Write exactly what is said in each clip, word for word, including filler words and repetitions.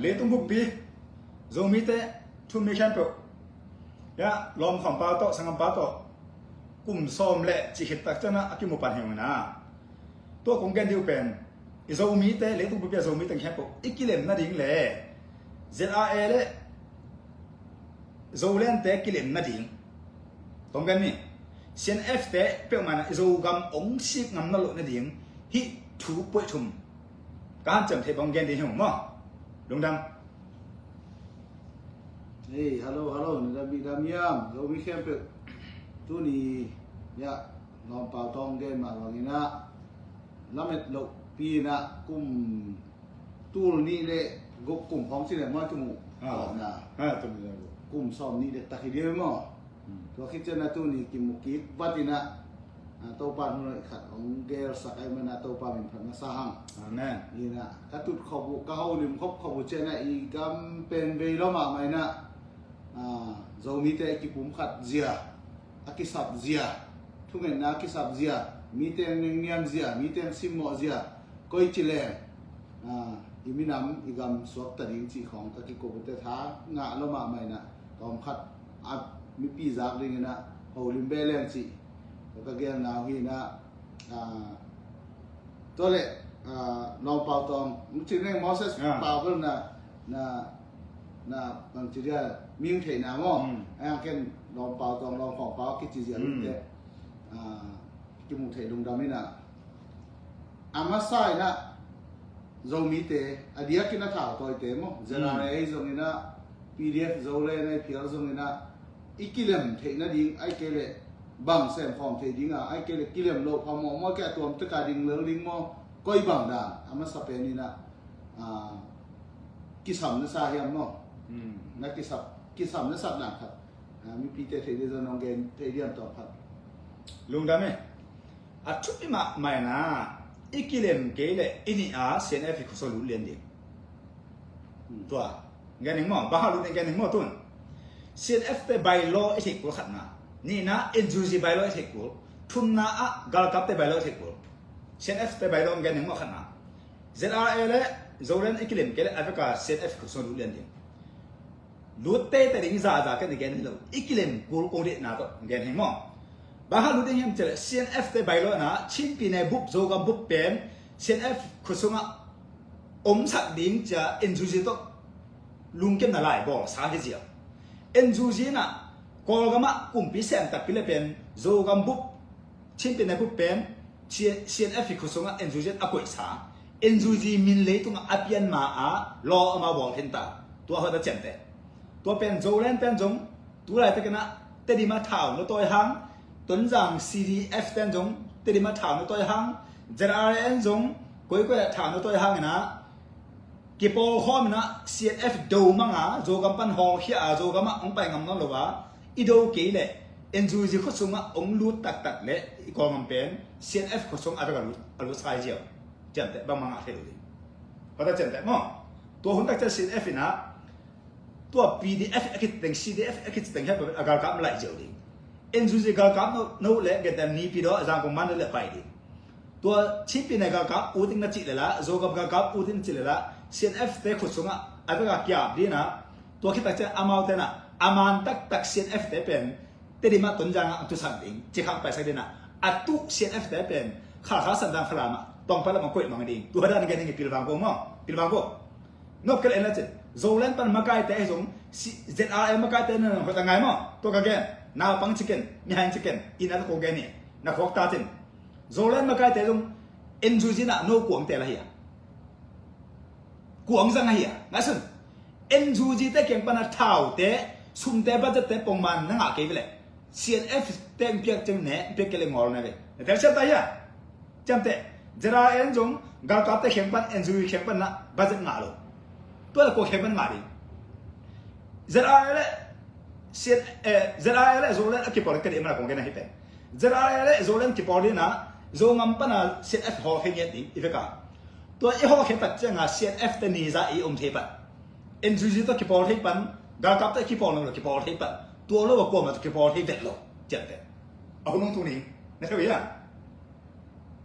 Leitung buppi Zomite thu-um mi khempeuh, ya, lawm khawm pa tawh, sanggam pa tawh kum sawm le cih khit tak ciangin a kimu pan hi ung ina. Tua kong gen ding uh pen i Zomite, leitung buppi a Zomite khempeuh i kilem nading le Z R A le Zoland te kilem nading, tawm gen ni. C N F te peuhmah in i Zogam hong sik ngam nawn loh nading hih thu puai thum ka hanciam theih bang gen ding hi ung maw. Lungdam. Hey, hello, hello, na dam bik dam hiam? Zomi khempeuh, tuni, ya, Lawm Pau Tawng gen mah bangin ah, lamet lohpi in ah, kum tul nih le guk kum khawng ci leng maw, kum uh. Ah. Tawpna. Ah, tul nih le guk. Kum sawm nih le tak hi ding maw. Hmm. Tua khit ciangin ah tuni kimu kik vat in ah, ah, Topa hun hoih khat hong gelsak ahih manin ah Topa min phat masa hang. Amen. Ina, ka tut khop uh, ka holim khop khop uh ciangin ah i gam pen vei lua mahmah in ah, ah, Zomite a kipumkhat zia, a kisap zia, thungetna a kisap zia, mite a nengniam zia, mite a simmawh zia, koici leng, ah, i minam, i gam suakta ding cih khawng ka kiko uh teh tha ngah lua mahmah in ah, tawmkhat a mipi zak dingin ah holim beh leng cih ka gelna uh hi in ah, ah, tua leh, ah, Lawm Pau Tawng, hong ci leng Moses, ah, Pau bel na, na, na bangci dia, mi hong theihna maw. Hmm. Ahi hang ken Lawm Pau Tawng, Lawm Khawng Pau kici zia, hmm, lungte, ah, kimu thei lungdam in ah. A masa in ah Zomite, a diakin a thautawite maw, Z R A, hmm, ahi zongin ah, P D F Zoland ahi phial zongin ah, i kilem theih nading, ahih kei leh bang sem khawm theih ding a, ahih kei leh kilem loh phamawh maw, ahih kei leh a tuam tek a ding lel ding maw, koi bang dan, a masa pen in ah, ah, kisam na sa hiam maw. Hmm. Na kisap, kisam na sap dan khat, ah, mipite theih ding zong nong gen thei diam tawh khat. Lungdam e. A thupi mahmah in ah, i kilem kei leh i nih a C N F i khuasung lut lian ding. Hmm. Tua gen ning maw, bang hang lut ding gen ning maw tun. C N F te bylaw i theih kul, khatna. Nihna, N U G bylaw i theih kul. Thumna ah galkapte bylaw i theih kul. C N F te bylaw gen ning maw, khatna. Z R A le Zoland i kilem kei leh a vek a C N F khuasung lut lian ding. Lut teitei ding zahzah ken i gen hi lo. I kilem kul kong deihna tawh gen hi maw. Bang hang lut ding hiam cih leh C N F te bylaw in ah, Chin Pyine bup, Zogam bup pen C N F khuasung ah omsak ding ci-a N U G tawh lungkimna lai bawlsa hi zia. N U G in ah Kawlgam ah kumpi sem takpi leh pen Zogam bup, Chin Pyine bup pen C-, C N F i khuasung ah N U G in a koihsa. N U G min leitungah a pian ma-a law amau bawl khin ta. Tua hoih ta ciamteh. Tua pen Zoland pen zong tu laitakin ah Tedim ah thau na tawi hang, Tonzang C D F ten zong Tedim ah thau na tawi hang, Z R A N zong koikoi ah thau na tawi hang in ah, kipawl khawm in ah C N F do mang a, Zogam pan hawlkhia a, Zogam ah hong pai ngam nawn lo a, i do kei leh N U G khuasung ah hong lut taktak leh i Kawlgam pen C N F khuasung a vek a lut, a lut sa hi ziau. Ciamteh, bangmah ngah thei lo ding. Hoih ta ciamteh maw. Tua hun tak ciang C N F in ah, tua P D F a kici teng, C D F a kici teng hiah a galkap laih ziau ding. N U G galkap no, no leh gentehna Naypyidaw, Zangkong, Mandalay leh pai ding. Tua Chin Pyine galkap ut ding na cih leh lah, Zogam galkap ut ding na cih leh lah, C N F te khuasung ah a vek a kiap ding in ah, tua khit tak ciang amaute in ah, a man taktak C N F te pen Tedim ah, Tonzang ah tusak ding, Cikha paisak ding in ah, a tuh C N F te pen Khalkha, Sandang, Falam ah tawngpai lam ah koih mang ding. Tua dan gen ding hi, pilvang ko maw, pilvang ko. Nop kei leh en la cin. Zoland pan makaite ahi zong, si-, Z R A makaite na hoih ta ngai maw. Tua ka gen, naupang ci ken, mihai ci ken, i na ko gen hi, na khuak ta cin. Zoland makaite zong N U G in ah no kuangte la hi a, kuang zang ahi a, ngaihsun. N U G te kiang pan a thaute, sumte, budget te pongman na ngah kei ve leh, C N F te hong piak ciang ne, hong piak kei leh ngawl na ve. Na telsiam ta hia? Ciamteh, Z R A N zong galkapte kiang pan, N U G kiang pan na budget ngah lo. Tua leh kua kiang pan ngah ding? Z R A le C N, eh, Z R A le Zoland a kipawl ka dih mana kong gen ahi pen. Z R A le Zoland kipawl dih na, Zogam pan a C N F hawlkhia ngiat ding i vek a. Tua i hawlkhia tak ciang a C N F te ni za i om thei pan. N U G tawh kipawl thei pan, galkap tawh kipawl lo, kipawl thei pan. Tua lo a kuamah tawh kipawl thei vet lo, ciamteh. A hun hong tung ni, na thei uh hia?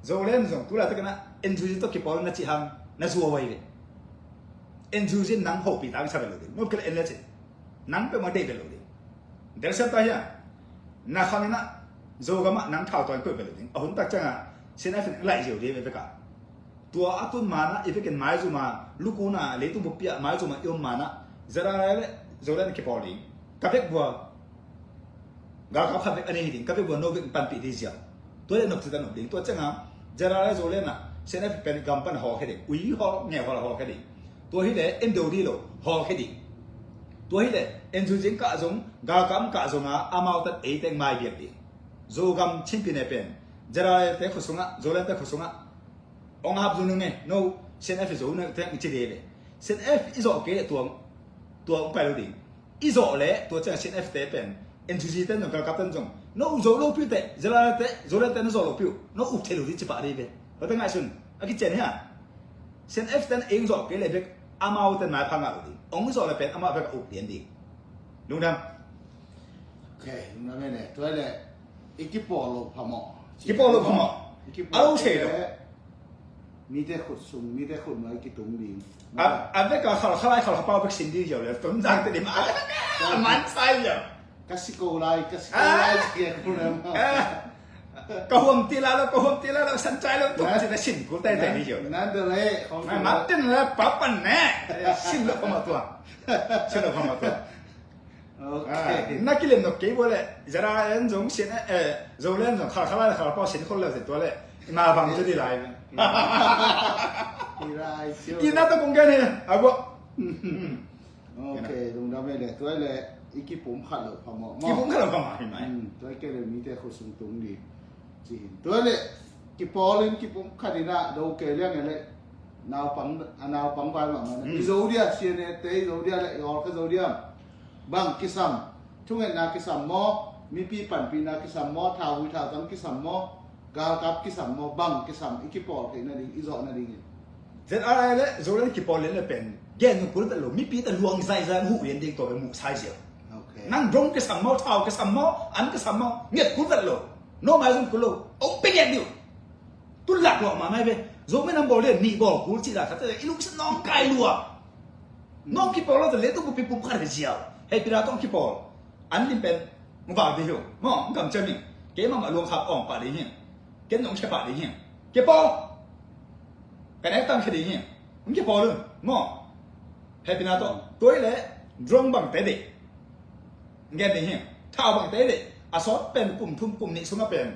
Zoland zong tu laitakin ah N U G tawh kipawl na cih hang na zuau ahi ve. N U G in nang hopih ta kisa vet lo ding. Nop kei le en le cin. Nang peuhmah deih vet lo ding. Delsiam ta hia. Na khang inah Zogam ah nang thau tawi koih vet lo ding. A hun tak ciangah C N F in laih ziau ding ve vekah. Tua a tun manah i vekin maizum a lukuna leitung buppi ah maizum a i om manah Z R A le Zoland kipawl ding. Ka vekpi a galkap khat vek a nei hi ding, ka vekpi a no vek in panpih ding ziau. Tua le nop cita nop ding. Tua ciangah Z R A le Zoland ah C N F pen gam pan hawlkhia ding. Ui hawl, ngeu hawl, hawlkhia ding. Tua hi le en do ding lo, hawlkhia ding. Tua hi le N U G in kah zong, galkap in kah zong a, amau tan ei teng mai biak ding. Zogam Chin Pyine pen Z R A te khut sungah, Zoland te khut sungah ong hap zung nung e, no, C N F i zo nung teng i ci ding le. C N F i zawh kei le tua, tua ong pai lo ding. I zawh le tua ciang C N F te pen, N U G ten zong, galkap ten zong, no uk zo lo piu teh, Zoland te, Zoland te na zawh lo piu, no uk thei lo ding ci pah ding ve. Tua te ngaihsun a kician hia. C N F ten ei ong zawh kei le bek amau ten maipha ngah lo ding. Ong zawh le pen amau bek a uk lian ding. Lungdam. Ok, lungdam e le. Tua le i kipawl lo phamawh. Kipawl lo phamawh. I kipawl a lo thei lo. Mite khut sung, mite khut nuai kitung ding. A, a vek a khal khalai khal khapau vek sin ding ziau le, tum zang te dim a, a man sai ziau. Ka si ko lai, ka si ko lai, si kia ko lai ma. Ka huam ti la lo, ka huam ti la lo, san chai lo, tuk ci na sin kul tai tai ding ziau. Nan de le, khong mai mat ten le, pa pan ne. Sin lo phamawh tua. Sin lo phamawh tua. Ok. Ah, na kilem nok kei bua le, Z R A en zong sin, eh, Zoland zong, khal khalai khal khapau sin khol le zin tua le, i ma bang tu di lai. I lai siu. I na ta kong gen he, a bua. Ok, lungdam e le, tua le, i kipum khat lo phamawh. Kipum khat lo phamawh hi mai. Hmm, tua kei le mite khut sung tung ding. Ci hin. Tua le, kipawl in kipum khat in a, do kei liang e le, naupang, a naupang vai mahmah na. Hmm. I zo dia, C N A te i zo dia le, i hawlkhia zo dia. Bang kisam, thungetna kisam maw, mipi panpihna kisam maw, thau hui thau tang kisam maw, galkap kisam maw, bang kisam, i kipawl theih nading, i zawh nading in. Z R A le Zoland kipawl lian le pen, gen nung kul vet lo, mipi ta luang zaizai, huh lian ding tua pen muh sai ziau. Ok. Nang dong kisam maw, thau kisam maw, an kisam maw, nget kul vet lo. No maizum kul lo, ong pe nget diu. Tun lak luah mahmah hi ve. Zomi nam bawl lian nih bawl kul cih dan khat te i lungsim nawngkai luah. Nong kipawl lo te leitung buppi pum khat hi ziau. Hei pina tawh kipawl. An lim pen mobile ding hi. Maw, kamciam hi. Kei mahmah luang khak awng pah ding hi. Ken nong khia pah ding hi. Kipawl. Ka nek tam khia ding hi. Hong kipawl un. Maw. Hei pina tawh. Tua hi le drone bang te dei. Ngen ding hi. Thau bang te dei. A sawt pen kum thum kum nih sungah pen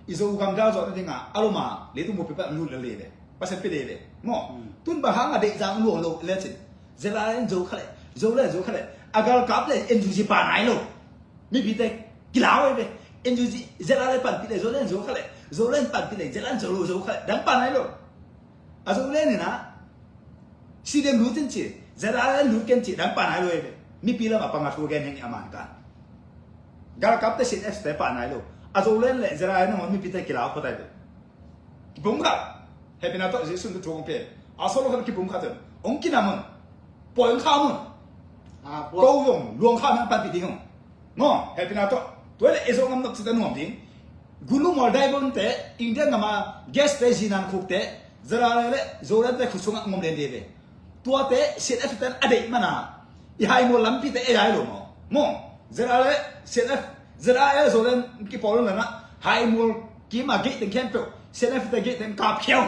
i Zogam dal zawh nading a, a lom a, leitung buppi pan lut le le ve. Pasian pi le ve. Maw. Hmm. Tun bang hang a deih zang luang lo le cin. Zoland zo kha le, Zoland zo kha le. A galkap le N U G pa nai lo. Mipite kilau e ve. N U G, Zoland panpih le, Zoland zo kha le. Zoland panpih le, Zoland zo lo zo kha le. Dang pa nai lo. A Zoland in a, C D M lut in ci, Z R A lut ken ci, dang pa nai lo e ve. Mipi lam a pang a thu gen heng a man kan. Galkap te C N F te pa nai lo. A Zoland le Z R A nangawn mipite kilau khua tai ve. Kipum khat. Hei pina tawh Jesu in thu hong pia. A solo khat kipum khat un. Hong kinam un. Pawi hong kham un. Ah, ko zong luang kham hong panpih ding un. Maw, hei pina tawh. Tua le e Zogam nop cita nuam ding. Gulu mual dai bon te, India ngam a gas te, zinan khuk te, Z R A le Zoland te khut sungah ngom lian ding ve. Tuate C N F ten a deih mana i haimual lampi te ei ai lo maw. Maw, Z R A le C N F, Z R A le Zoland kipawl lana haimual kim a gate teng khempeuh, C N F te gate teng kap khiau.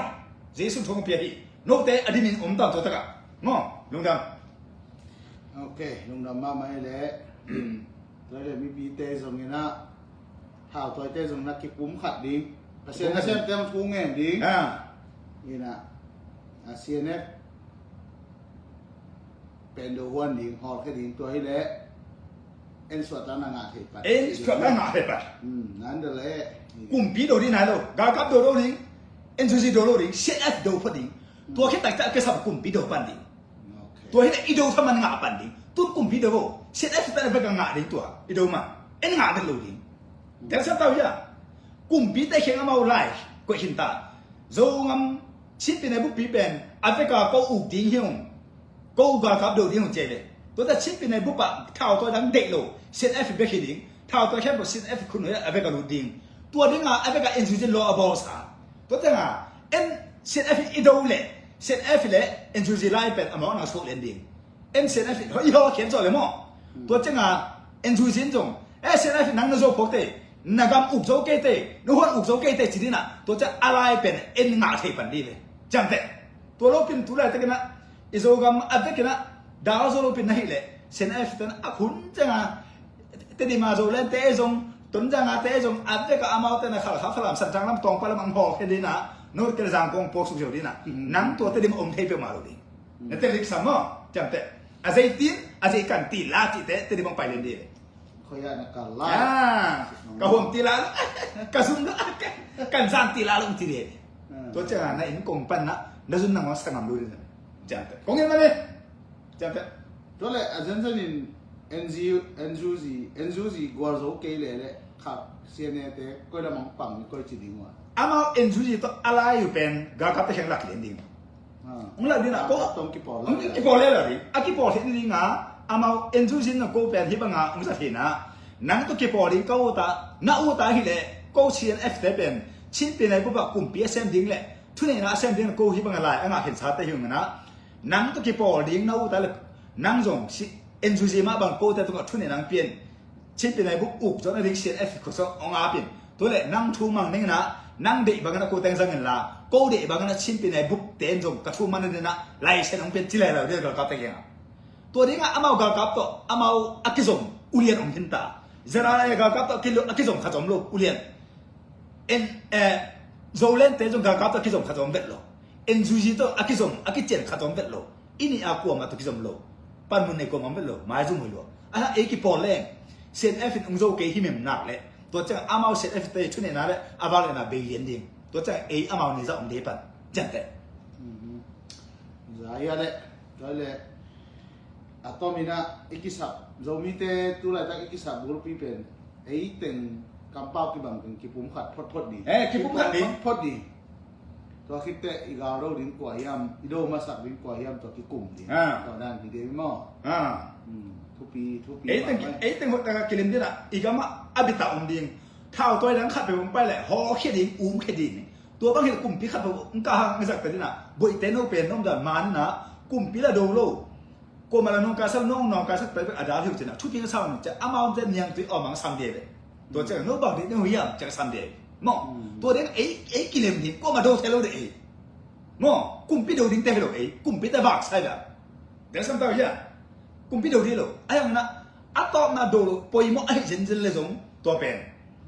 Jesu thu hong pia hi. Note a dimin om ta tua takah. Maw, lungdam. Ok, lungdam mahmah hi le. Tua le mipite zong in a, thautawite zong na kipum khat ding. Pasian na siam teng thu ngen ding. Ah. In a, a C N F pen do huan ding, hawlkhia ding tua hi le. En suat ta na ngah thei pat. En suat ta ngah thei pat. Hmm, nan da le. Kumpi do ding nai lo. Galkap do lo ding. N U G do lo ding. C N F do phot ding. Tua khit tak tak kisam kumpi do pan ding. Ok. Tua hi le i do thaman ngah pan ding. Tun kumpi do bo. C N F ta na bek a ngah ding tua. I do man. En ngah bek lo ding. Tel sa tau ya. Kumpi te kheng amau lai. Ko hin ta. Zogam Chin Pyine buppi pen. A vek a ko uk ding hi ung. Ko galkap do ding ung ci le. Tua ta Chin Pyine bup a thau tua dang deih lo. C N F bek hi ding. Thau tua khempeuh C N F khut nuai a vek a lut ding. Tua ding a a vek a N U G lo a bawl sa. Tua teng a en C N F i do le. CNF le NUG lai pen a mawkna suak lian ding. En CNF i hawlkhia zo le maw. Tua cianga NUG in zong, eh, CNF nang na zo phawk tei, na gam uk zo kei tei, na huan uk zo kei tei ci dinah, tua ciang a lai pen en ngah thei pan dih ve. Ciamteh. Tua lopin tu laitakinah i Zogam a vekinah dal zo lopin na hih leh CNF ten a khun cianga Tedim a Zoland te zong, Tonzang a te zong, a vek a amaute na Khalkha, Falam, Santang lam, Tawngpal lam ang hawlkhia dinah, North Kale Zangkong pawk suk zo dinah. Nang tua Tedim om thei peuhmah lo ding. Na Tedim sam maw, ciamteh. A zeitin, a zei kan ti la cihte Tedim ang pai lian dih le. Khoya na kal la. Ah, ka huam ti la lo, ka zum lo, kan zan ti la lo ti dih. Tua cianga na inn kong pan na, na zun nang ua sa ngam lo dih. Ciamteh. Kong in ma le. Ciamteh. Tua le a zenzen in NGO, NUG, NUG gual zo kei le le kha CNA te koi lam ang pang ni koi ci ding ua. Amau NUG tawh a lai uh pen galkapte kheng lak lian ding. Ung lak dinah ko tong kipawl lak. Kipawl le lak ding. A kipawl thei ding a amau NUG in ko pen hi banga ung sa thei na. Nang tawh kipawl ding ka uta, na uta hi le ko CNF te pen Chin Pyine Bup ah kumpi a sem ding le thuneihna a sem ding ko hi banga lai a ngah khin sa te hi ung na. Nang tawh kipawl ding na uta le nang zong NUG mah bang kote tungah thuneihna ang pian. Chin Pyine Bup uk zawhna ding CNF khut sawng hong apin. Tua le nang thu mang ning inah nang deih bangin a ko teng zang inla ko deih bangin a Chin Pyine Bup ten zong ka thu man inah laisen hong pian ci lai lo ding galkap te kiangah. Tua dingah amau galkap tawh amau a kizom ulian om hinta. Zara galkap tawh a kizom khat zom lo ulian. En, eh, Zoland te zong galkap tawh a kizom khat zong vet lo. NUG tawh a kizom, a kician khat zong vet lo. I nih a kuamah tawh kizom lo. Panmun nei kuamah vet lo. Maizum hoi lo. A ei kipawl leng CNF in ung zo kei himem nak le. Tua ciang amau CNF te thuneihna le a vak lena bei lian ding. Tua ciang ei amau ni za om dei pan. Ciang te. Za ia le. Tua le. A tominah i kisap Zomite tulaitak i kisap bulpi pen ei teng kampau kibang teng kipum khat photphot ni. Eh, kipum khat ni. Photphot ni. Tua khitte i gal do ding kua hiam, i do masak ding kua hiam tua kikum ding. Ah. Tua dan hi ding maw. Ah. Thupi, thupi. Ei teng, ei teng hot taka kilim dina i gama a bita om ding. Thau toi dang khat pe bang pai le ho khe ding, um khe ding. Tua bang hi kumpi khat pe bang ka hang zak pe dina. Boi te no pe nom dan man na kumpi la do lo. Ko mala nong ka sal nong nong ka sal pe a dal hiu cina. Thupi ka sal cina. Amau te niang tui om ang sam de le. Tua cina no bang de no hiam cina sam de. Mo. Tua de ei ei kilem ni ko ma do te lo de ei. Mo. Kumpi do ding te lo ei. Kumpi te bak sai da. Deng sam tau hia. Kumpi do ding lo. Ayang na. A tawpna do lo. Poimawh a hi zenzen le zong. Tua pen.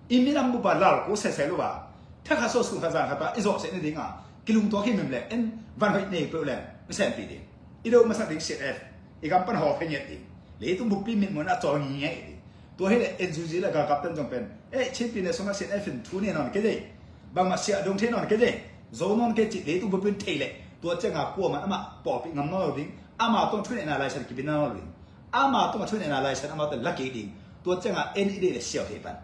I minam bupa lal ko seselu ba. Thakha so sung kha zang kha ta. I zo se ni ding a. Kilung tua khi mem le. En van hoi nei pe le. Sen pi ding. I do masak ding C N F. I kam pan haw phe ngiat ding. Leitung bukpi mitmuan a cawl ngi ngai ding. Tua hi le N U G le galkap ten zong pen. Eh, Chin Pyine sungah C N F in thu ne nawn kei dei. Bangmah siah dong thei nawn kei dei. Zo nawn kei cih leitung bukpi in thei le. Tua cianga kuaman amah pawlpih ngam nawn lo ding. Amah tawng thuneihna laisen kibin nawn lo ding. Amah tawngah thuneihna laisen amah tawng la kei ding. Tua cianga en i dei le siau thei pan.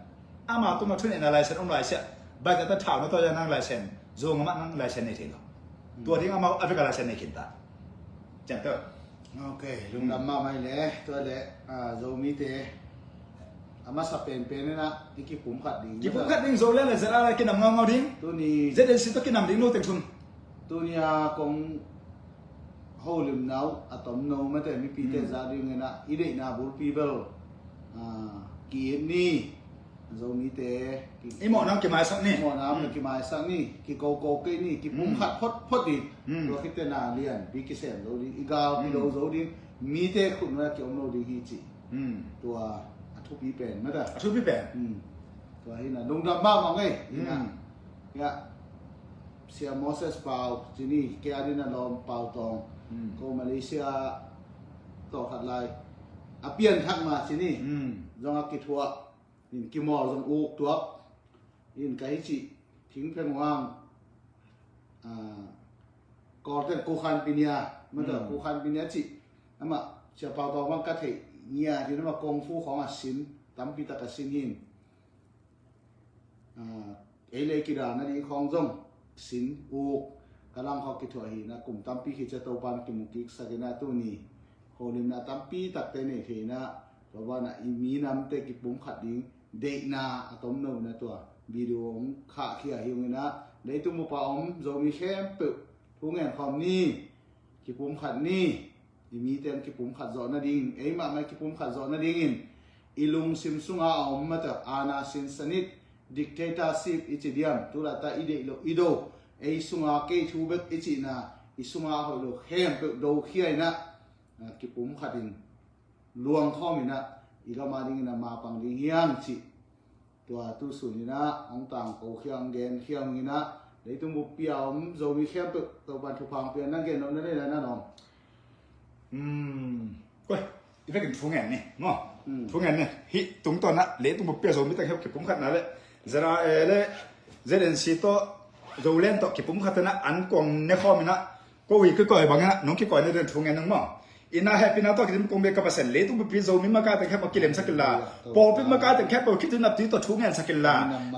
Amah tawngah thuneihna laisen om laisiah. Baikata thau na tawh nang laisen. Zo ngamah nang laisen nei thei lo. Tua ding amah a veka laisen nei khinta. Ciang tawh. Ok, lungdam mahmah hi le, tua le, ah, Zomite a masa penpen inah i kipum khat ding. Kipum khat ding, Zo le le Z R A kinam ngaungau ding. Tuni Z N C tawh kinam ding lo teng thun. Tuni a kong holimna uh a tomno mate mipite za ding inah i deihna bulpi bel, ah, ki-it ni. Zomite ki- i mawhna kimaisak ni. I mawhna kimaisak ni. Kikoko kei ni. Kipum khat photphot ni. Tua khite na lianpi kisem lo ding. I galpi lo zo ding. Mite khutnuai a kiom lo ding hi ci. Tua a thupi pen mata. A thupi pen. Tua hi na lungdam mahmah ngei. Hi na. Ya. Sia Moses Pau ci ni. Kei a dina lawm Pau Tawng. Ko Malaysia tawh khat lai. A pianthak ma ci ni. Zong a kithuah. In kimawl zong uk tuak. In ka hi cih Thing Pheng Huang, ah, Kawlten Kukhan Pinia, mata Kukhan Pinia cih. Amah Sia Pau Tawng bang ka theih nia, tin amah kung fu khawng a sin, tampi tak a sin hin. Ah, ei lei kidalna ding khawng zong sin uk ka lang khawng kithuah hi na kum tampi khit cia Topan kimu kiksak ina tuni holimna tampi takte nei thei na tua banah i minamte kipum khat ding deihna a tomno na tua video hong khahkhia hi ung ina leitung bupa om Zomi khempeuh Thu ngen khawm ni, kipumkhat ni. I mite in kipumkhat zawh nading, ei mahmah kipumkhat zawh nadingin i lungsim sunga a om mata aana sinsanit, dictatorship i ci diam, tulata i deih loh i do, ei sunga kei thu bek i cihna, i sunga hoih lo khempeuh dokhia inah, ah, kipumkhat in luang khawm inah i gam a dingin a mapang ding hiam cih. Tua tu sun inah hong tangko khiang gen khiang inah leitung buppi a om Zomi khempeuh Topan thupha hong pia, na gen nop na deih na na nong. Hmm. Koi, i vekin thu ngen ni maw? Hmm. Thu ngen ni. Hih tungtawn ah leitung buppi a Zomi teng khempeuh kipumkhatna le ZRA le ZNC tawh Zoland tawh kipumkhat inah an kong ne khawm inah ko i kikoi bang inah nong kikoina den thu ngen nong maw? Inah hehpihna tawh kidim kong bia ka Pasian, leitung buppi Zomi makai teng khempeuh kilemsak inla, pawlpi makai teng khempeuh khitui naptui tawh thu ngensak inla,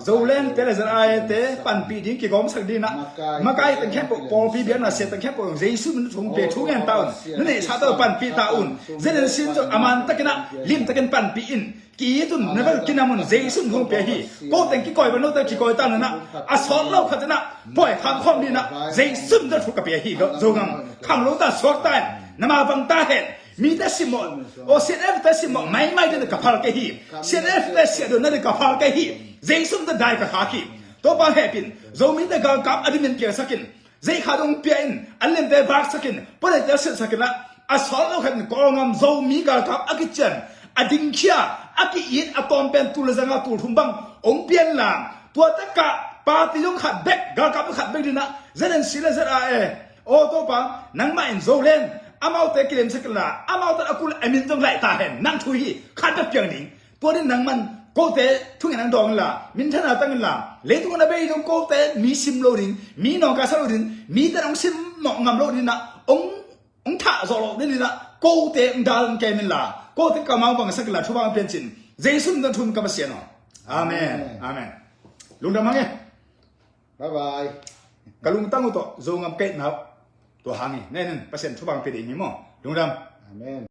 Zoland te le ZRA te panpih ding kigawmsak ding inah makai teng khempeuh, pawlpi biakna sia teng khempeuh Jesu min thu hong pia, thu ngen ta un. Na neihsa tawh panpih ta un. ZNC in zong a mantak inah limtakin panpih in. Ki-it un, na vel kinam un, Jesu min thu hong pia hi. Ko teng kikoi bang, note kikoi ta un inah, a sawt lo khat inah pawi kham khawm ding inah Jesu min thu ka pia hi. Zogam khang lo ta, suak ta in, na mapang ta hen. Mite simmawh, aw, CNF te simmawh maimai ding ka phal kei hi. CNF te siah donna ding ka phal kei hi. Jesu min thu dai ka khak hi. Topa hehpih in, Zomite galkap a dimin kiangsak in, zeikha dong pia in, an lemte vaksak in, puaneite siatsak inah, a sawt lo khat in Kawlgam Zomi galkap a kician, a dingkhia, a ki-it, a tawm pen tul le zanga tul thum bang hong pia inla, tua takah party zong khat bek, galkap zong khat bek ding inah ZNC le ZRA, aw Topa, nangmah in Zoland amaute kilemsak inla, amaute a kul a min zong laih ta hen, nang thu hi, khat bek piang ding. Tua ding nangman kote thungen ang dawng inla, minthanna tang inla, leitung a na bei dong kote mi sim lo ding, mi nawngkaisak lo ding, mite hong simmawh ngam lo ding inah, hong, hong thah zawh lo ding inah, kote hong dal hong kem inla, kote kamau bangsak inla, thupha hong pia in cin. Jesu min thu in ka Pasian aw. Amen. Amen. Lungdam hang e. Bye bye. Ka lungtang uh tawh Zogam kaihna uh tua hang hi. Nen in Pasian thupha hong pia ding hi maw. Lungdam. Amen.